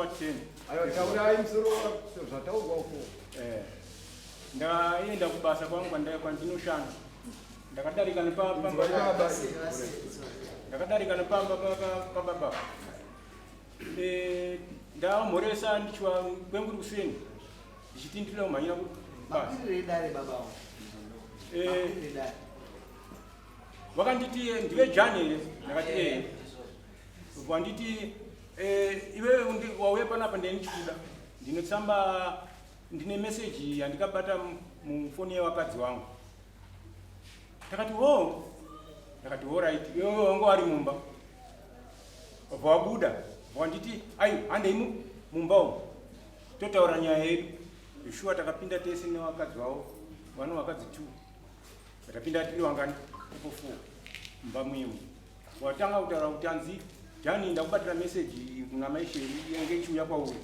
wa 10. Aiwa, taurai musoro zvataurwa uko. Eh. Ndaenda kubasa kwangu kwandinoshanda. Ndakadarika nepamba ndakadarika nepamba pababa. Eh, ndamhoresa ndichiwa kwenguri kuseni ndichiti ndinoda kumhanyira kubasa. Makwirire dare baba wangu. Eh. Makwirire dare. Vakanditi ndive Jani here? Ndakati eh. Vanditi eh, iwewe wauya panapa ndini ndichikuda. Ndine tsamba ndine message yandikabata mufoni yevakadzi wangu. Ndakati ho. Ndakati all right, iwewe wanga wari mumba. Wabva wabuda. Wanditi ayo handei mumba umu. Totaura nyaya yedu. Shuwa takapinda tese nevakadzi vavo. Vano vakadzi 2. Takapinda tiri wangani? Tipo 4. Mumba muye. Watanga kutaura kuti anzi Jani ndakubatira message kuna mai Sheri yange ichiuya kwauri.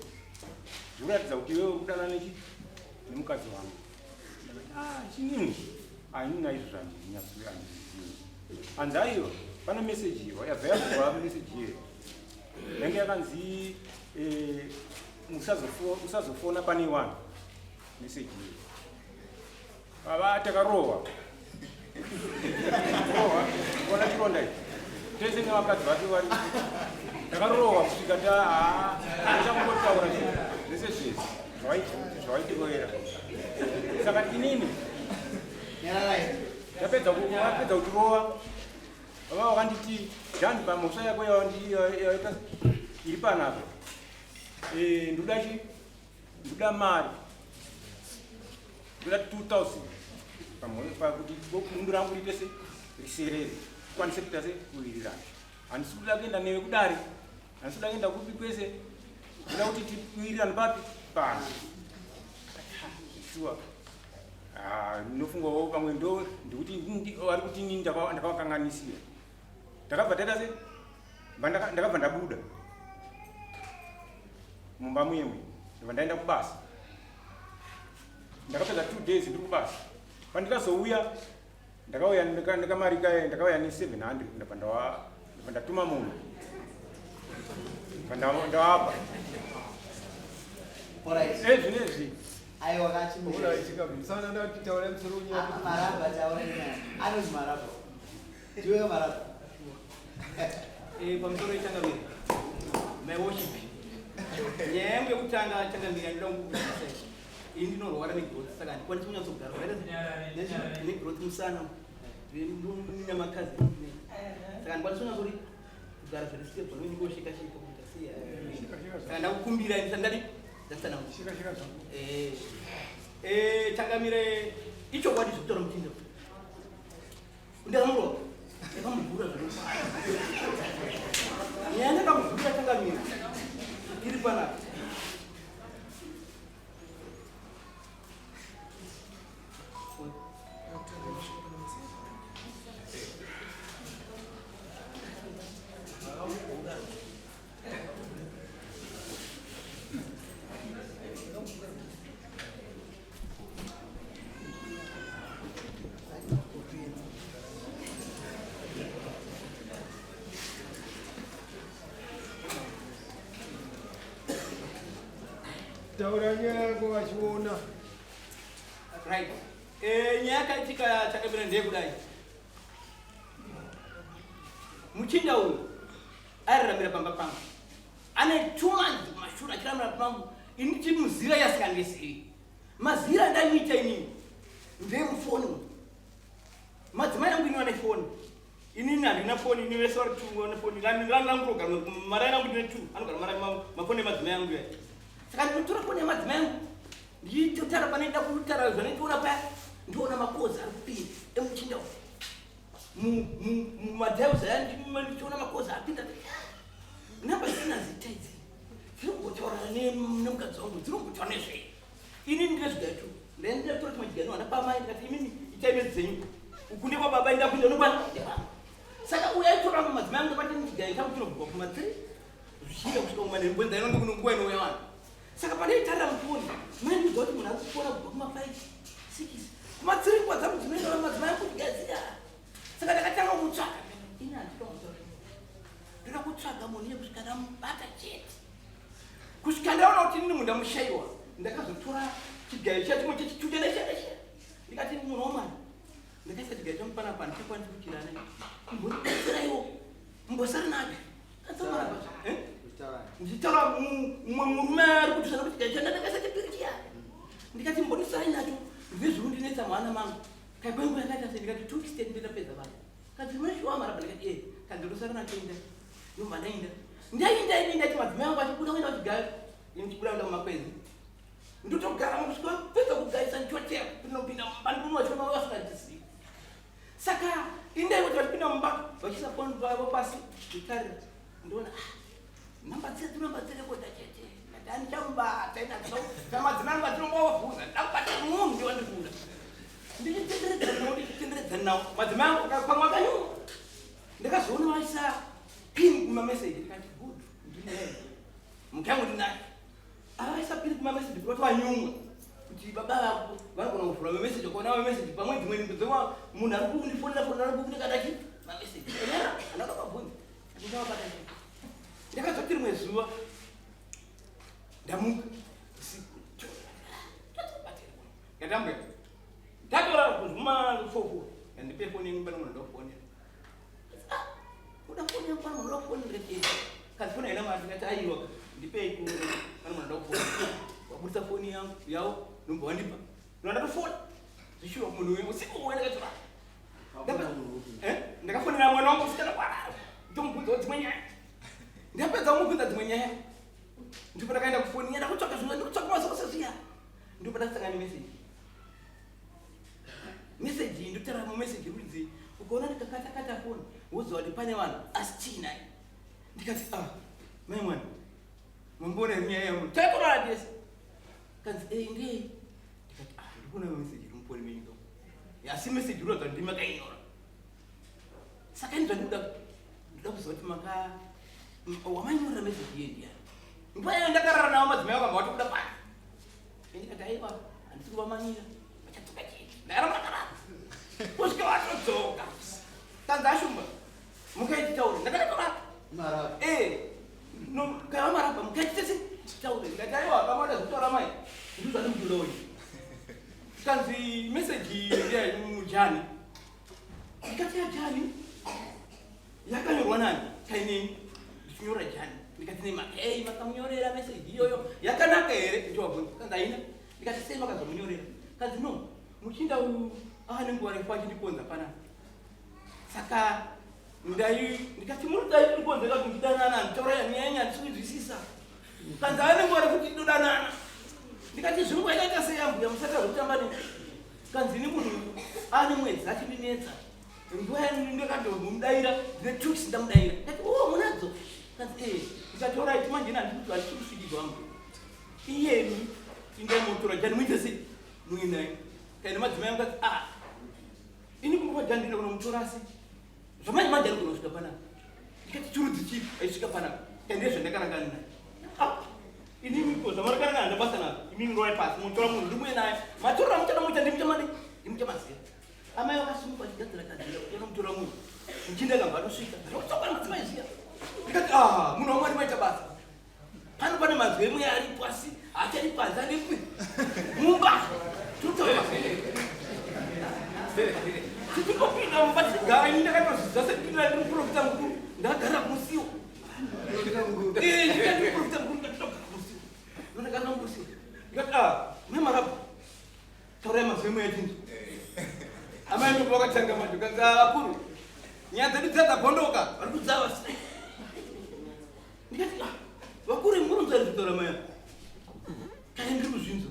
Zvikuratidza kuti iwewe uri kudanana nechi nemukadzi wangu. Ndakati ah chinini. Ah inini aizvo zvandinyatsui andizivi. Anzi aiwa pane message iyo yabva yabva message iyo. Yange yakanzi eh, usazofona pane one message iyo. Baba takarohwa. Rohwa, ona chironda ichi. Tese nevakadzi vake vari. Takarohwa kusvika ta haa tichangotaura zvese zvese zvawaitiroera. Saka inini tapedza vapedza kutirova baba vakanditi Jan pamhosva yako yawaita iri panapa eh, ndoda chi ndoda mari ndoda 2000 pamhosva pakuti bundu rangu riite se riserere tikwanise kuita se kuwirirana handisi kuda kuenda newe kudare handisi kuda kuenda kupi kwese ndoda kuti tiwirirane papi pano shuwa ah, ndinofungawo pamwe ndo ndikuti vari kuti ini ndakavakanganisira ndakabva taita se ndakabva ndabuda mumba muyemwe ndobva ndaenda kubasa ndakapedza 2 days ndiri kubasa pandikazouya ndakauya nekamari kaye ndakauya ne700 ndabva ndatuma munhu ndawapa ezvinezvi Aiwa kachimurabha taura nyaya anonzi marabha ndiwe marabha eh, pamusoro yechangamire my worship nyaya yangu yekutanga changamire andida kukuzivisai ini ndinorwara negrowth saka handikwanisi kunyatsogara negrowth musana nemakazi saka handikwanisi kunyatsori kugara zviri stable nonyingosheka sheka kuita sei saka ndakukumbira ini sandadi ndasanangura eh, eh, changamire ichokwadi zvekutaura muchinda Ndakamurova. Ndakamugura zvakanaka. Nyaya ndakamugura changamire. Iri panapa. Taura nyaya yako vachiona. Right. Eh, nyaya yakaitika chakamira ndeyekudai. Muchinda uyu airaramira pamba pangu. Ane 2 months kumashure achiramira pangu. Ini ndichimuziva yasingandizivi. Mazira andaimuita inini ndemufoni umu. Madzimai angu ini vane foni. Inini handina foni, ini vese vari two vane foni. Langu rogara mari yangu ndine two, anogara mari mafoni emadzimai angu yaya. Saka ndinotora foni yemadzimai angu ndichitotara panoenda kutara zvanoitoona paya ndoona makozi ari kupinda emuchinda umu. Mumadhaiuzi aya ndichiona makozi apinda namba dzisina zita idzi dziri kumbotaurana nemukadzi wangu dziri kumbotaura nezvei ini ndine zvigayo tu ndaendatora chimwe chigayo nowana pamai ndikati imimi itai mezi dzenyu uku ndekwababa enda kuenda nokwana saka uyo aitora madzimai angu ndakati chigayo changu chinobva kuma 3 zvichienda kusvika kumanheru kwenza ino nguva inouya vanhu saka pandaitarira mufoni maindiudza kuti munhu ari kufona kubva kuma 5 6 kuma 3 nguva dzangu dzinoenda madzimai angu kugadzira saka ndakatanga kumutsvaka ini handida kutaura ndoda kutsvaga munhu iye kusvika ndamubata chete. Kusvika ndaona kuti inini munhu ndamushaiwa, ndakazotora chigayo chiya chimwe chechichuta ndachiya ndikati munhu wamwari, ndakaisa chigayo changu panapa handichakwanisi kuchirana, imbondibetseraiwo mbosara nacho. Ndichitaura mumwe murume ari kutusana kuti chigayo changu ndakaisa chepiri chiya, ndikati mbondisarai nacho, ndine zviri kundinetsa mwana mangu. Kaikwengu yakaita sei? Ndikati 2 weeks tete ndapedza basa. Kanzi unoshuwa marabha? Ndikati eh. Kanzi ndosara nacho inda. Ndobva ndainda. Ndainda ini ndati madzimai angu achibuda kuenda kuchigayo. Ini ndichibuda kuenda kumakwenzi. Ndotogara kusvika pedza kugaisa ndichochera ndinopinda mumba ndinonwa chona vasingandizivi. Saka indai kuti vachipinda mumba vachiisa foni pavo pasi nditarira ndoona ah namba dzedu namba dzerekoda chete. Ndati handichamubata ini handisa madzimai angu atinombovavuza ndakubata munhu ndiwandikuda. Ndichitenderedza nawo ndichitenderedza nawo madzimai angu pamwe akanyuma. Ndakazoona vaisa pin kumameseji ndikati good ndinaye mukangu ndinaye. Avaisa pin kumameseji kuti vanyumwe kuti baba vako vanogona kuvhura mameseji ukaona mameseji pamwe dzimwe nyimbo dzema munhu ari kundifonera fonera ari kundikadaki mameseji era anoda mabvunzi ndichavabata sei. Ndakazoti rimwe zuva ndamuka usiku ndatambwe ndatora kuzuma fofo yandipe foni yangu pano munhu ndofonera. Ah, uda foni yangu pano munhu ndofonera chii? Kazi foni haina mari ndikati aiwa ndipei ku pano munhu ndofonera. Wabudisa foni yangu yawo ndombo wandipa. Ndo ndatofona. Zvishuwa munhu uyu usiku uyu ndakati ah. Eh? Ndakafonera mwana wangu musikana kwarara. Ndomubvunza dzimwe nyaya. Ndapedza kumubvunza dzimwe nyaya. Ndipo ndakaenda kufoni ndakutsvaka zvinhu ndikutsvaka masources zviya. Ndipo ndakasangana nemessage. Message iyi ndotaura mumessage rudzi ukaona ndikakatakata foni woziva kuti pane vanhu asi chii naye. Ndikati ah mai mwana mamboona here nyaya yangu taikorara tese. Kanzi ei ndei. Ndikati ah ndikuona message iri mufoni menyu ka. Asi message iri kuratidza ndimi makainyora. Saka ini zvandikuda ndoda kuziva kuti maka wamanyorera message iye ndiyani. Nguva yayo ndakarara navo madzimai vakabva vatobuda pasi. Ini ndikati aiwa handisi kuvamanyira vachadzoka chete. Ndakaramba ndakarara kusvika vatodzoka. Kanzi ashumba mukai titaure. Ndakatotora Marabha. Eh, no kana marabha mukai titese titaure. Ndikati aiwa pamada zvekutaura mai ndizvo zvandikutoda uyu. Kanzi message iyi ndiya mujani. Ndikati yajani yakanyorwa nani? Taineni ndichinyora jani. Ndikati nei hey, makamunyorera message iyoyo yakanaka here? Ndiwabvunza. Kanzi haina. Ndikati sei makazomunyorera? Kanzi no, muchinda uyu ane nguva refu achindikonza panapa. Saka ndai ndikati muri dai kundikonzera kuti ndidanana nditaura nyaya yenyu handisi kuinzwisisa. Kanzi ane nguva refu tichidodanana. Ndikati zvinguva yakaita sei ambuya musati azotamba neni. Kanzi ini munhu ane mwedzi achindinetsa. Nguva ndakatomudaira ndine 2 weeks ndamudaira. Ndikati oh munadzo. Kanzi eh. Ndikati alright manje ini handisi kuti handisi kusvikirwa wangu. Iyemi indai motora jani muite sei muinaye. Kaine madzimai angu akati ah ini kumba jani ndinoda kunomutora asi zvamanje manje ari kunosvika panapa. Ndikati chirudzi chipi aisvika panapa. Kaine zvandakarangana naye. Ah inini ko zvamarakarangana ndabasa nazvo. Imimi rovai pasi motora munhu ndimuye naye. Matorera muchada muita ndimuchamadi ndimuchamaziva. Amai vakasimuka vachigadzira gadzira kuti vanomutora munhu. Muchinda akabva atosvika. Zvekutsvakwa madzimai zviya. Ndikati ah munhu waMwari maita basa. Pano pane mazwi emweya aripo asi haachadi panze anepi mumba. Totaura tichingopinda mumba tichigara ini ndakatozvidza sendinira ndiri muprofita mukuru ndakagara kumusiwo. Eh, ndikati muprofita mukuru ndakatogara kumusiwo. Ndakagara kumusiwo. Ndikati ah mai marabha taurai mazwi emweya chinji. Amai ndipo vakatanga manje kanzi ah, vakuru nyaya dzedu dziya dzabondoka vari kudzava ndikati ah, vakuru murunza iri kutaura maya kare ndiri kuzvinzwa.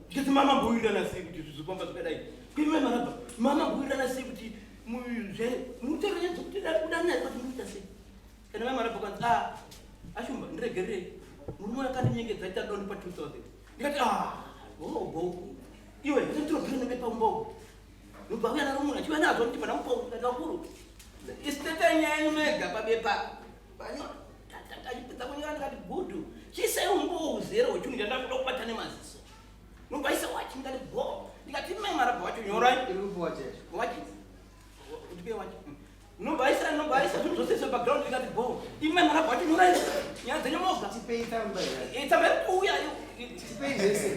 Ndikati mama mbowirirana sei kuti zvizofamba zvakadai kwemai marabha mama mbowirirana sei kuti mutaura nyaya dzekuti kudanana kuti muita sei kana mai marabha kanzi ah ashumba ndiregererei murume akandinyengedza aita dondipa 2000. Ndikati ah go iwe ndinotora nebepa umba uku nobva uya naro munhu achiuya nazvo ndibva ndamupa ndikati vakuru isiteta nyaya yenyu mega pabepa achipedza kunyora ndikati gudu chiisai umbowo uzere hwechinhu chandakuda kubata nemaziso nobva isa wachi ndikati go ndikati mai marabha wacho nyorai Iri kupiwa chaizvo. wachi ndipe wachi nobva isa nobva Ndakaisa zvinhu zvose izvo background ndikati bo. Imi mai marabha wacho nyorai nyaya dzenyu moga. Tipei tsamba. Eh, tsamba iri kuuya. Tipei zvese.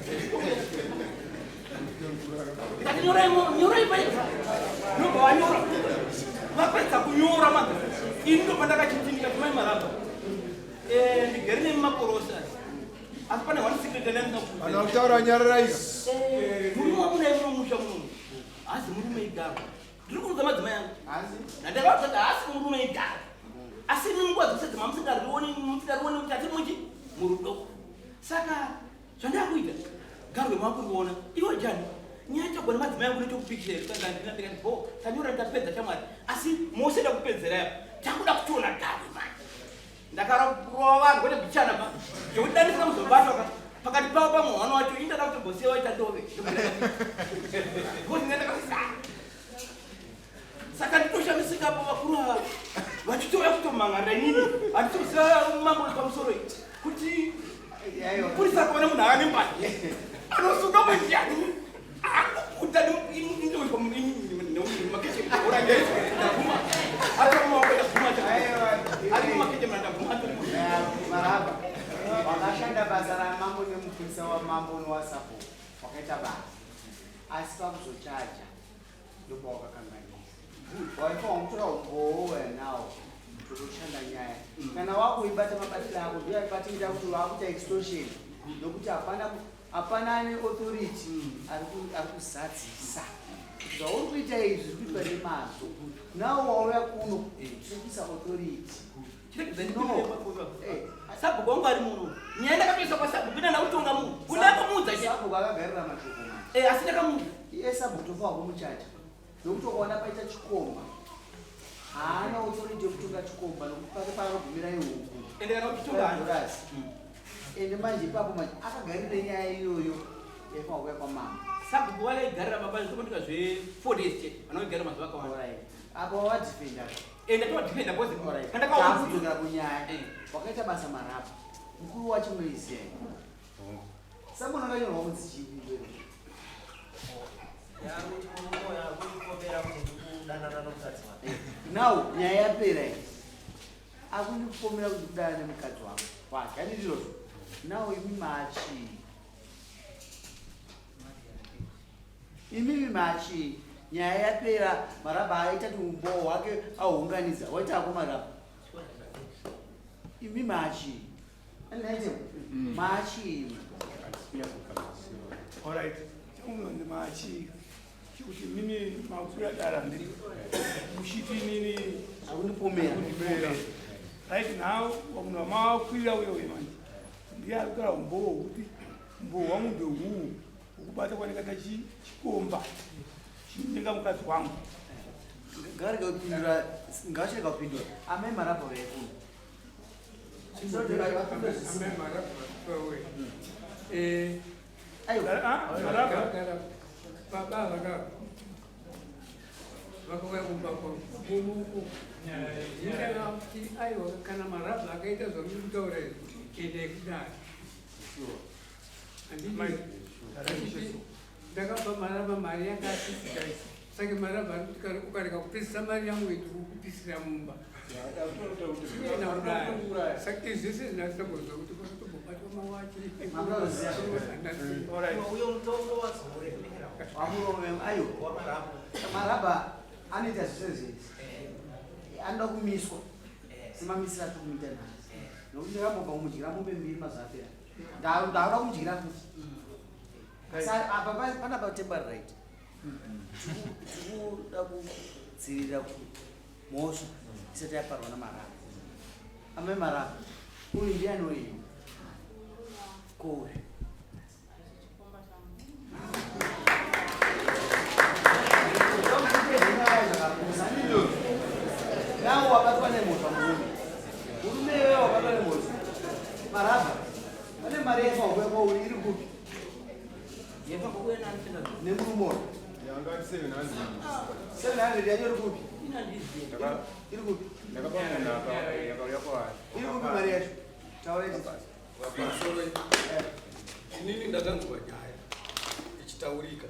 Ndikati nyorai nyorai pai. Ndobva vanyora. Vapedza kunyora manje. Ini ndobva ndakachiti ndikati mai marabha. Eh, ndigere nemi makorosa. Asi pane one secret yandinokuudza. Kana kutaura nyararai. Eh, murume wamunaye muno musha muno. Haasi murume igaro. Ndiri kuudza madzimai angu. Haasi? Ndandakaudza kuti haasi murume igaro. Asi imi nguva dzose dzemamusingarioni musingarioni kuti ati muchi murudo. Saka zvandakuita garwe makuriona iwe jani nyaya chagona madzimai angu nechokupikisha here kwanza handina ndikati bo tanyora ndapedza chamwari asi mose ndakupedzera yapo takuda kutoona garwe manje ndakarova vanhu kwete bichana pa zvekuti dandisina kuzobatwa ka pakati pavo pamwe mwana wacho ini ndada kutombosiya waita ndove because ndakasisa saka nditoshamisika apo vakuru ava vachitouya kutomhangarira inini handitoziva mambo pamusoro iyi kuti purisa akaona munhu ane mbanje anosunga munjani akuputa Maraba wakashanda basa ramambo nemupurisa wamambo nowasapo wakaita basa asi pakuzochaja ndopawakakanganisa waifa wamutora umbowo wenawo totoshanda nyaya kana wakuibata mabatiro ako ndiyo aibatikita kuti wakuita extortion nokuti hapana Hapana ane authority ari kuzadzisa kuti zvauri kuita izvi zviri kuitwa nemazvo. Now wauya kuno tiri kuisa authority. No. Sabhuku wangu ari muno. Nyaya ndakatoisa kwasabhuku ina ndakutonga munhu. Undakamuudza chete. Sabhuku akagarira mashoko manje. Eh, asi ndakamuudza. Iye sabhuku tofa kumuchacha. Nokuti ukaona paita chikomba haana authority yekutonga chikomba nokuti pake paanogumira ihuku. Ende kana uchitonga hanzi. Ende manje ipapo manje akagarira nyaya iyoyo yaifanira kuuya kwamama. Sabhuku vakaigarira baba zvitokotika zve 4 days chete vanoigarira mazuva akawanda. Alright. Apa wadefenda. Ende towadefenda because Alright. pandakaona Takudzokera kunyaya. Eh. Wakaita basa marapa. Mukuru wacho unoiziva here? Sabona akanyorwa kunzi chii kumberi? Yakuti murume uyo akundipomera kuti ndikudanana nomukadzi wake. Now nyaya yapera iyi. Akundipomera kuti kudana nemukadzi wangu. Wake ani ndizvozvo. Now imi machi. Imimi machi nyaya yapera maraba aita kuti umbowo hwake auunganidza waita ako maraba. Imi machi. Machi. Alright. Chamunonzi machi chekuti mimi makwira dara ndiri muchiti inini akundipomera. Akundipomera. Right now wamunhu wamakwira uyo uyo manje ndiye ari kutaura umbowo hwekuti umbowo hwangu ndeuhwu hwekubata kwandikaita chikomba chinyenga mukadzi wangu. Ngavarege kupindura, ngavachirega kupindura. Amai marabha vekuno. Baba vaka vakauya kumba kwangu kuti aiwa kana marabha akaita zvamuri kutaura izvi endai kudare handiti ndakapa marabha mari yakati saka marabha ari kuti ukarega kupedzisa mari yangu iyi ndikukupisira mumba saka izvi zvese zvinasabozwa kuti kwakatombobatwa mawachi Uyo mutongo wazouremera. Ayo marabha anoita zvese zvese anoda kumiswa semamisiro atiri kumuita nhasi nokuti ndakambobva kumudyira mombe mbiri mazuva apera ndakuda kumudyira futi apa panapa temporary right tikuda kudzivirira mhosva isati yaparwa namarapa amai marapa uyu ndiani uyu ko uyu nawo wabatwa nemhosva murume murume iwewe wabatwa nemhosva marabha pane mari yefahuya kwauri iri kupi Nemurume uyu. Yanga 700. 700 yacho iri kupi? Iri kupi? Ndakapa munhu yakauya kwaari. Iri kupi mari yacho? Taura ichi. Pamusoro inini ndakanzwa nyaya ichitaurika.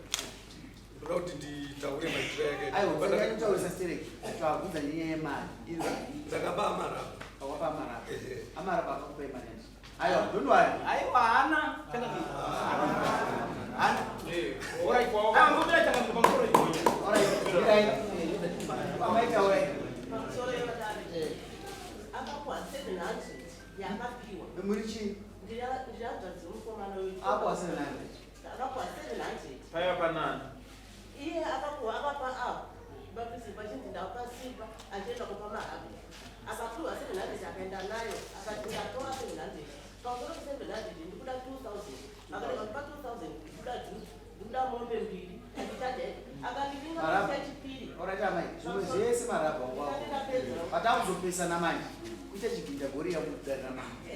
Ndoda kuti nditaure maitiro Aiwa, taurisa stereki. Tavabvunza nenyaya yemari. Ndakaba amaraba. Awapa amaraba. Amaraba akakupa imari yacho. Aiwa, don't worry. Aiwa, hana. Hana. Alright. Ah, ngomira changamire pamusoro iyoyo. Alright, mirai. Pamaita alright. Pamusoro yevadare. Akapuwa 700 yakapiwa. Muri chii? Ndiri hanzvadzi yemukomana uyu. Apuwa 700. Akapuwa 700. Paiva panani? Iye akapuwa akapa apo. Bapisi pachinzi ndapa simba achienda kupa mahabi. Akapiwa 700 akaenda nayo akati ndatora 700. Pamusoro pe 700 ndikuda 2000. Akarega kupa 2000 ndikuda juzi ndikuda mombe mbiri achichaja akandivinga Marabha. chechipiri. Alright amai, zvimwe zvese marabha wako. Patakuzopesana manje, kuita chigwinda gori yamudarira manje.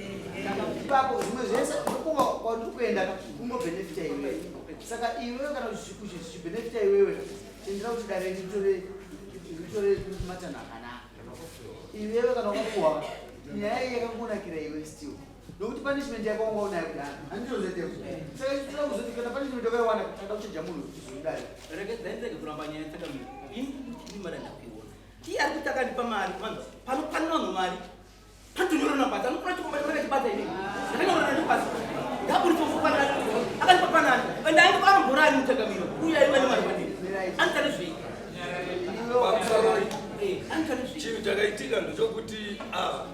Ipapo zvimwe zvese ndokunga kwandiri kuenda kungobhenefita iwewe. Saka iwewe kana zvichibhenefita iwewe, tendera kuti dare ritore matanho akanaka. Iwewe kana wakapuwa nyaya iyi yakangonakira iwe still. Nokuti punishment yako wanga unayo kudhara. Handitozoitewo. Saka tinoda kuzoti kana punishment wakaiwana tada kuchaja munhu kuzodare. Regedzai ndege kuramba nyaya tsakamira. Ini ini mari ndakuiona. Iye ari kuti akandipa mari kwanza. Pano pano vanhu mari. Panotonyorana pasi. Anokona chikomba chakachibata ini. Ndakanyorana nacho pasi. Ndaburitsa panani. Akandipa panani. Ende ainge anomborani mutangamiro. Uye aiva nemari kwandiri. Anoita nezvei? Pamusoro. Anoita nezvei? Chinhu chakaitika ndechokuti ava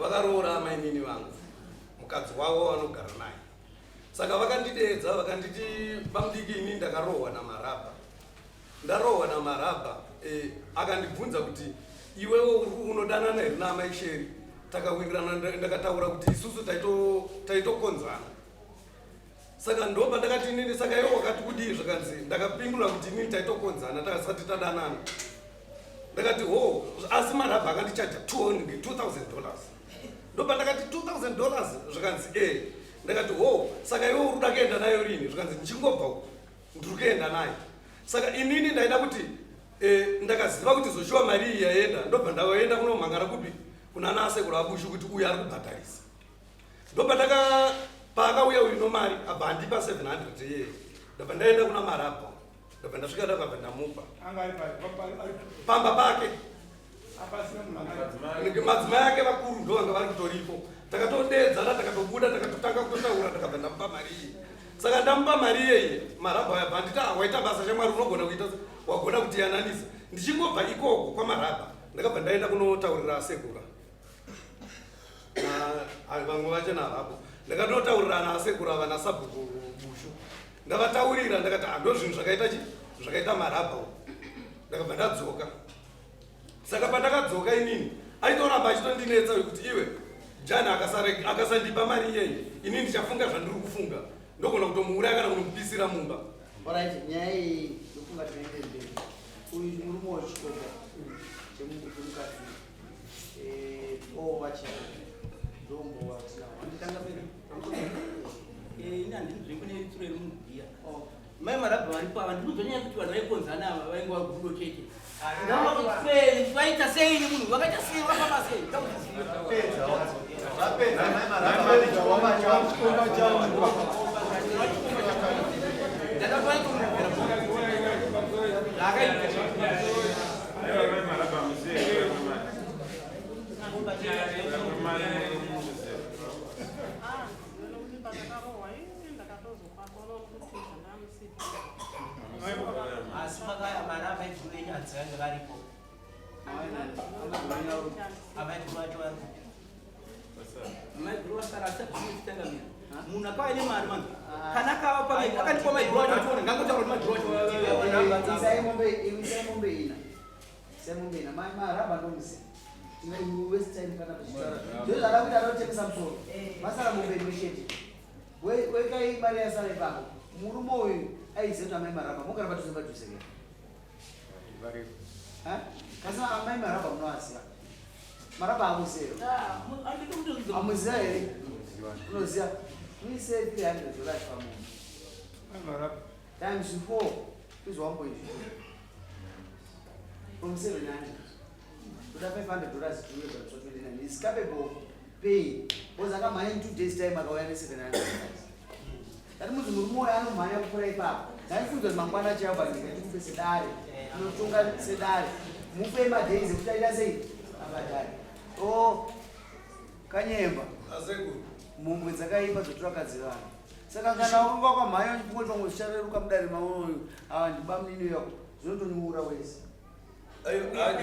vakaroora amainini vangu, mukadzi wavo vanogara naye. Saka vakandideedza vakanditi, "Bamudiki, ini ndakarohwa namarabha, ndarohwa namarabha." Akandibvunza kuti, "Iwewe unodanana here naamai Sheri?" Takawirirana, ndakataura kuti isusu taitokonzana. Saka ndopa ndakati inini, "Saka iwe wakati kudii?" Zvakanzi, ndakapindura kuti inini taitokonzana, takasati tadanana. Ndakati, "Ho, asi marabha akandichaja $2000." Ndopa ndakati, "$2000?" Zvakanzi, "E." Ndakati, "Ho, saka iwe uri kuda kuenda nayo rini?" Zvikanzi, "Ndichingobva uku ndiri kuenda nayo." Saka inini ndaida kuti ndakaziva kuti zoshuwa mari iyi yaenda, ndobva ndaenda kunomhangara kupi, kuna nasekuru aBushu, kuti uyu ari kubhadharisa. Ndobva ndaka paakauya uyu nomari, abva andipa 700 iyeye, ndabva ndaenda kuna marabha, ndabva ndasvika, ndakabva ndamupa. Anga ari ari pamba pake. Apasina munhu anga ari. Madzimai ake vakuru ndo vanga vari kutoripo. Takatodedzana, takatobuda, takatotanga kutotaura, ndakabva ndamupa mari iyi. Saka ndamupa mari iyeye, marabha abva anditi, "Ah, waita basa shamwari, unogona kuita, wagona kutiyananisa." Ndichingobva ikoko kwamarabha, ndakabva ndaenda kunotaurira asekura. Vamwe vacho navapo ndakatotaurira naasekuru ava nasabhuku Bushu. Ndavataurira, ndakati, "Ah, ndo zvinhu zvakaita chi zvakaita marabha uku." Ndakabva ndadzoka. Saka pandakadzoka inini, aitoramba achitondinetsa kuti, "Iwe Jani, akasandipa mari iyeye, inini ndichafunga zvandiri kufunga, ndogona kutomuuraya kana kunomupisira mumba." Alright, nyaya iyi ndofunga tinoende mberi. Uyu murume wechikomba chemukadzi owacha ndombo watinawo. Handitanga mberi. Ini handinzwe kune tsuro iri mugwiya. Mai marabha varipo ava, ndinonzwa nyaya yekuti vanhu vaikonzana ava vainge vagudo chete. Ngavaexplain, vaita sei nemunhu, vakaita sei, vafamba sei? Vapedza, mai Marabha vane chikomba chavo. Chikomba chavo. Ndakatoaitomubvira zvakaita. Aiwa, mai Marabha muzive mari muzive. Ah, nokuti pandakarohwa ii ndakatozopakona kuti zvandamusipa. Asi marabha iguru enyu hanzi vange varipo, amaiguru vacho vari kupi? Maiguru vasara asati. Munhu akauya nemari manje, kana akava pamwe akandipa maiguru acho achiona, ngangotaura kuti maiguru acho. Isai mombe, isai mombe ina. Isai mombe ina. Mai marabha ndomuziva. Waste time kana kuchitaura. Ndizvo zvakakuita anotemesa musoro. Masara mombe imwe chete. Wekai mari yasara ipapo. Murume uyu aiziva kuti amai marabha mugara padhuze padhuze ke. Ha? Kasi amai marabha munovaziva. Marabha amuziva. Amuziva here? Unoziva. Muise $300 pamunhu. Marabha. Times 4 is 1.2 from 700 kuda $500 to 29 is capable of paying because akamhanya in 2 days time akauya ne $700. Ndati muzi murume uyo anomhanya kupfuura ipapo. Ndaifunza kuti mangwana chaiwo but ndikati mupe sedare. Tinotonga sedare. Mupe madays ekuti aita sei? Abhadhare. Oh, Kanyemba. Asekuru. Mhombwe dzakaimba dzotora vakadzi vanhu. Saka kana wakanga wakamhanya uchifunga kuti pamwe zvichareruka mudare maunoyo, ava ndibamunini yako, zvinotonyura wese.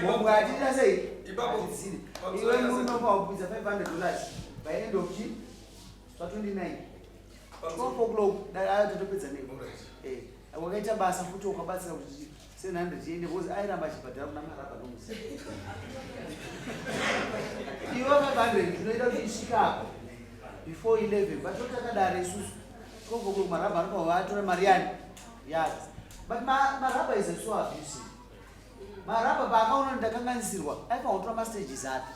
Mhombwe hatiita sei? Hatidziri. Iwe murume ukawabvisa $500 by end of chi? Pa 29. 12 o'clock dai ayo tatopedza newe. Eh, wakaita basa futi ukabatsira kuti 700 iende because airamba achibhadhara kuna Marabha nomusi. Iwe 500 tinoita kuti isvike apo before 11 but totakadare isusu 12 o'clock Marabha anobva vatora mari yani yake. But Marabha is so abusive. Marabha paakaona kuti ndakanganisirwa aifanira kutora mastages ake.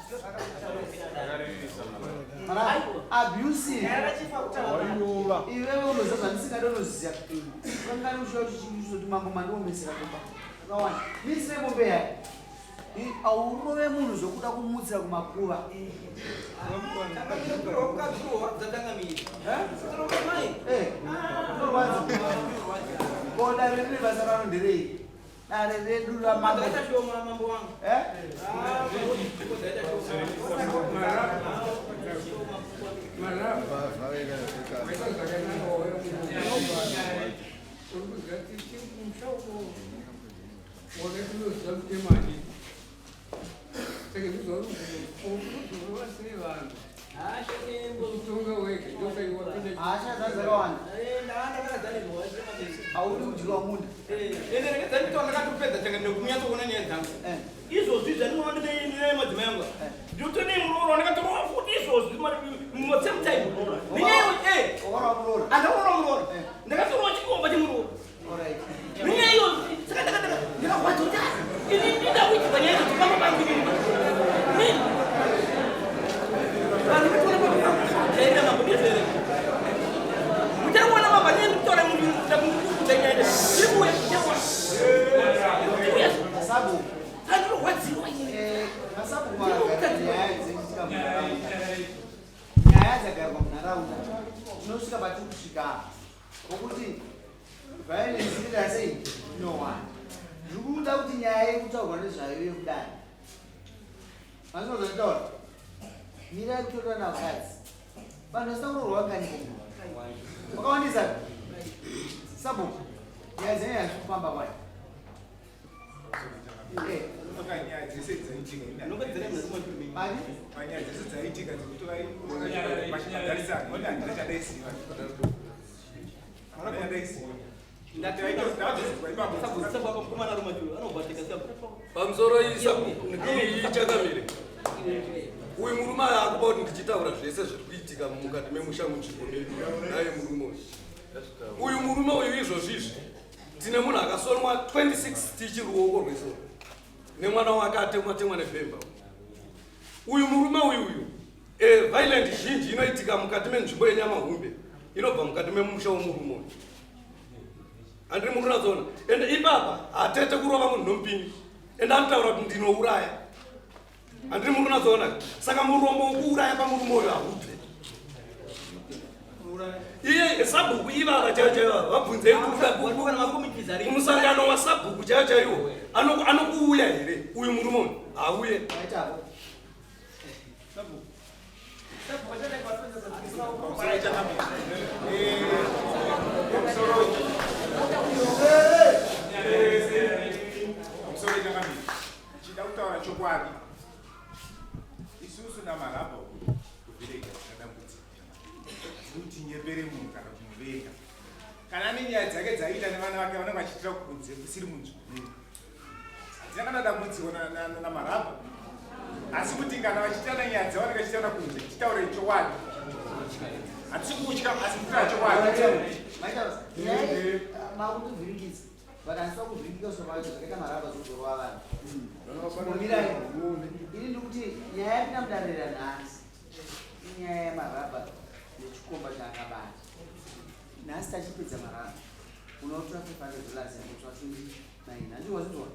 Marabha abusive. Iwewe unoziva zvandisingade unoziva. Kangani uchiuya uchizoti mambo mandiomesera kumba. Akawanda. Misi remombe yake. Aurove munhu zvokuda kumutsira kumakuva. Eh, unorwadza. Ko dare rine basa raro nderei? Dare redu ramambo. Dzaita shoma mambo wangu. Eh? Ah, mambo dzaita shoma. Marabha waita zvakanaka wauya uri kuziva tiri kumusha uko wakati unoziva mutemo handiti saka ndizvauri sei vanhu uchitonga wega ndosaka wapinda Hasha dzakawanda. Haudi kudyiwa munda. Ende regedza nditaura ndakatopedza changa ndikunyatsoona nyaya dzangu. Izvozvi zvandinoona ndine madzimai angu. Ndinotone muroora ndakatorowa futi izvozvi same time. Nenyaya eh. Andaroora muroora. Ndakatorowa chikomba chemuroora. Nenyaya iyo saka ndakataka ndakarwadza kuti ah, ini ndida kuitirwa nyaya idzodzo pamba pangu inini. Nini? Vanhu vatoona pamba pangu jairira mambo ndizvo here? Muchaona mambo anenge ndikutaura munhu ndakuudza nyaya ndiri kuuya ndichaona. Ndiri kuuya. Masabu. Andirwadziwa ini. Eh, masabu maragara nyaya dzinoitika munharaunda. Nyaya dzagarwa munharaunda. Tinosvika patiri kusvika apa. Pokuti violence inoita sei? Inowanda. Ndiri kuda kuti nyaya yekutaurwa nezvayo yekudai. Manzwa zvanditaura? Mirai kutorerana vakadzi. Vanhu vasina kuroorwa vangani kumba? Vakawandisa. Sabhuku. Nyaya dzenyu hazisi kufamba kwayo. Eh. Nyaya dzese dzaitika Mari? panyaya dzese dzaitika dzekuti vachibhadharisana oni handina chandaiziva handina chandaiziva Pamusoro iyi chakamire uyu murume aya akupa kuti ndichitaura zvese zviri kuitika mukati memusha munzvimbo medu naye murume uyu uyu murume uyu izvozvi izvi tine munhu akasonwa 26 stitch ruoko rwese nemwana wake atemwa temwa nebhemba uyu murume uyu uyu e, violent zhinji inoitika mukati menzvimbo yenyamahumbe inobva mukati memusha wemurume uyu handiri muri kunatsoona ende ipapa hatete kurova munhu nomupini ende anotaura kuti ndinouraya handiri muri kunatsoona saka muromo wekuuraya pamurume uyu haubve iye sabhuku ivava chaivo chaivo vabvunzei kumusangano wasabhuku chaivo chaiwo anokuuya here uyu murume uyu hauye Pamusoro changamire, chida kutaura chokwadi isusu namarabha kuvillage hatina dambudziko kuti tinyepere munhu kana kumuvenga kana ane nyaya dzake dzaiita nevana vake vanenge vachiitira kunze kusiri munzvimbo medu hatina kana dambudziko namarabha asi kuti kana vachiitana nyaya dzavo vanenge vachiitana kunze titaure chokwadi hatisi kutya asi kutaura chokwadi Makutivhiringidza. But handisi kuvhiringika kusvika pakuti zvakaita marabha zvozorova vanhu. Chimbomirai. Ini ndiri kuti nyaya yatina mudarira nhasi inyaya yemarabha nechikomba chaakabata. Nhasi tachipedza marabha. Unotora $500 yako 29. Handiti wazvinzwa?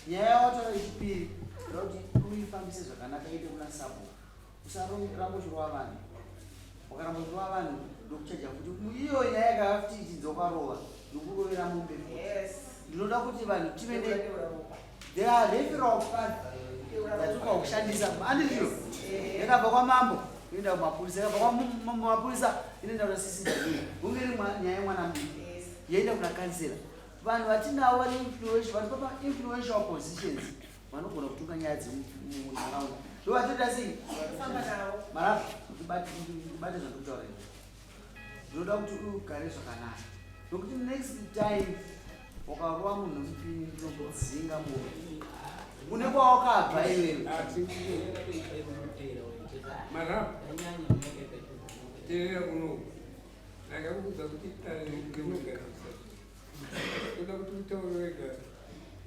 Nyaya yawatora yechipiri ndoda kuti uifambise zvakanaka iende kuna sabhuku. Usaramba uchirova vanhu. Wakaramba kurova vanhu ndokuchaja futi. Iyo nyaya yakava futi ichinzi wakarova ndokurovera mombe futi. Ndinoda kuti vanhu tive ne there are referral path dzatinofanira kushandisa. Andizvo? Yakabva kwamambo inoenda kumapurisa, yakabva kwamapurisa inoenda kuna CCW. Hunge iri nyaya yemwana mudiki yoenda kuna kansela. Vanhu vatinavo vane influential, vari pama influential positions vanogona kutonga nyaya dzemunharaunda. Ndovatoita sei? Marafu, ndibate zvandikutaura izvi. Ndinoda kuti ugare zvakanaka. Nokuti next time ukarova munhu mupini ndinokudzinga munhu. Une kwawakabva iwewe. Marafu, teerera kuno. Ndakakuudza kuti ndinogara Toda kuti utaure wega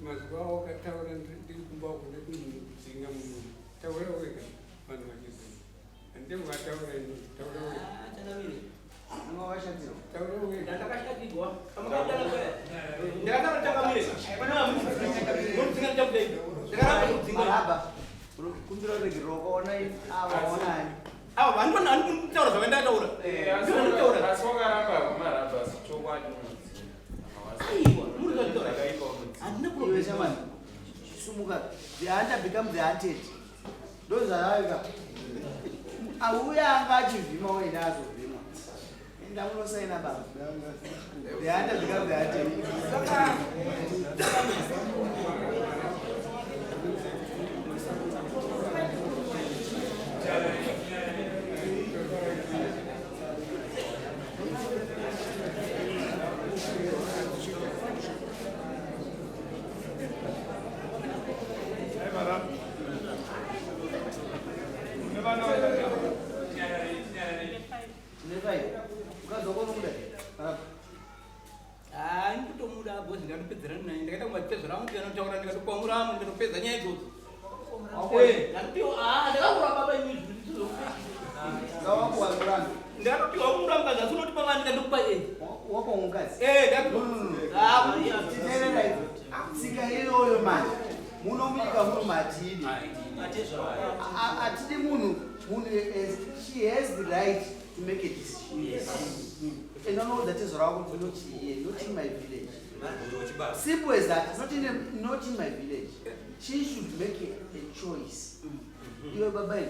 mazuva awakataura ndiri kumba uko ndekudzinga munhu. Taura wega vanhu vachiziva. Handite kuvataura ini, taura wega. Taura wega. Ndakashatirwa. Ndakataura changamire. Munodzinga ndichabuda ipi. Ndakaramba kudzinga. Maraba, kumbira ruregerero wakaona ava waonani. Ava vanhu vanokutaura zvavandataura. Ndinotaura. Asi wakaramba marabha asi chokwadi unodzinga. Aiwa, muri kutaura. Handina Iwe shamani, sumuka. The hunter become the hunted. Ndozvazvaika. Auya anga achivhima waenda azovhimwa. Enda unosaina baba. The hunter become the hunted. Tine five. Mukadzi wako unomuda here? Maraba. Ah, ndinotomuda boss ndakatopedzerana naye. Ndakaita kunga tezvara vangu ndikanotaura ndikatokwamura ndikatopedza nyaya idzodzo. Wako- Eh, ndakatopiwa ah, ndakakura baba ini zvinhu Wako wakuramba. Ndakatopiwa mura mukadzi asi unotipa vana ndikatokupa eh. Wako mukadzi. Eh, ndakatopiwa. No, no, no. Ah, kuya. Titeerera idzo. Tsika iyoyo manje. Muno munyika muno matidi. Hatidi munhu munhu she has the right to make a decision. Yes. And unoudza tezvara wako kuti not here, not in my village. Simple as that. Not in my village. She should make a choice. Iwe baba iwe.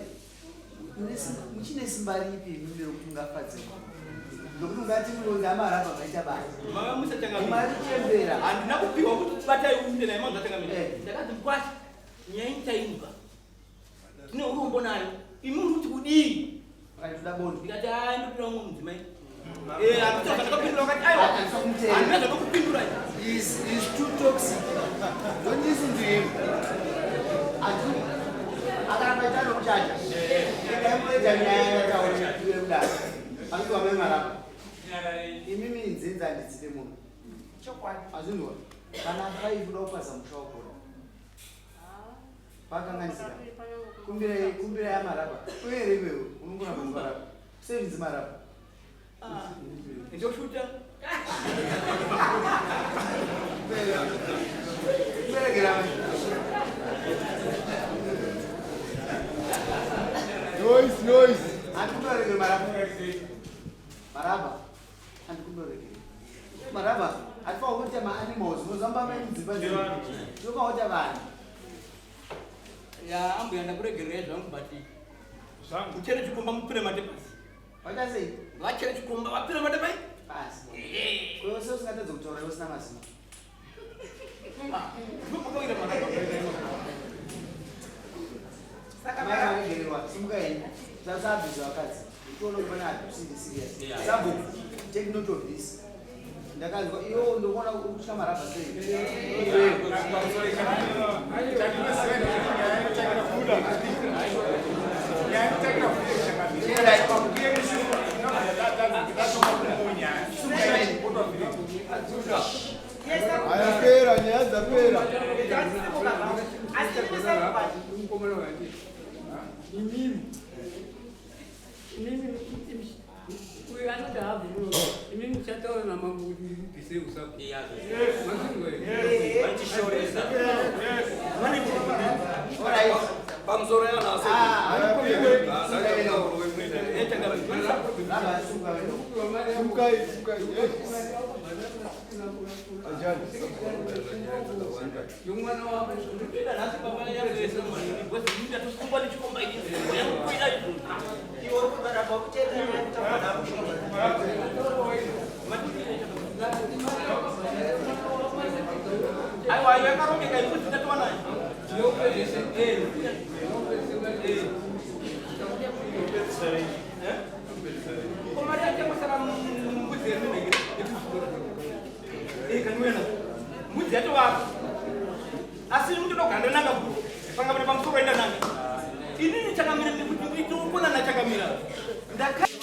Muchine simba ripi imimi rokuti mungafadze mwana? Nokuti ungati munonzi amarabha maita basa. Mama musachangamira. Mumarichembera. Handina kupiwa kuti batai uinde naye manzi achangamira. Eh. Ndakati mkwasha nyaya ichaimba. Tine urombo nayo. Imi muri kuti kudii? Vakati bondo. Ndikati ah ndopira umwe mudzimai. Eh, handina zvandakapindura vakati aiwa. Handina zvandakupindura. Is too toxic. Don't listen to him. Ati akaramba aita nokuchaja. Regai munoita nyaya yataura iwe mudare. Anoti wamai marabha. Imimi nzenza handidzipe munhu. Azvinzwa. Kana five uda kupaza musha wakona. Pakanganisika. Kumbirai kumbirai amarabha. Uye here iwewe unongona kumarabha. Sevinzi marabha. Ndoshuta. Kuberekera. Noise, noise. Handikuberekere marabha. Marabha. Handikuberekere. Marabha. Hatifanira kuita maanimals. Unozamba mudzimba dzedu. Tinofanira kuita vanhu. Ya ambuya ndakuregerera zvangu but Zvangu. uchere chikomba mupire mate pasi. Waita sei? Vachere chikomba vapire mate pai. Pasi. Kwewe sei usingatadza kutaura iwe usina mazino? Ndipo pakawira marabha. Mai varegererwa. Simuka henyu. Usabvisa vakadzi. Uchiona kuti pane abuse iri serious. Yeah. Sabhuku, take note of this. Ndakanzwa iwe ndokuona kutya marabha sei. Ayapera, nyaya dzapera. Mukomana wandi. Imimi. Imimi uyu anoti habvi muno. Imimi muchataura namambo kuti mubvise usapo. Mazvinzwa here? Vachishoresa. Alright. Pamusoro yanhasi. Ah, Ah, Yomwana wako ndikuenda nhasi baba yangu ndatosumbwa nechikomba yangukuida izvozvo. Iwe uri kuramba kuteerera kutaura nakushumba. Aiwa, aiwa, yakarongeka mbudzi ndatowa nayo. Komari yachangosara mbudzi yedu kaniwena mbudzi yacho wako asi ndinogara ndananga panga pane pamusoro enda nanga inini chakamira ndikuti nditokona nachakamira ndaka.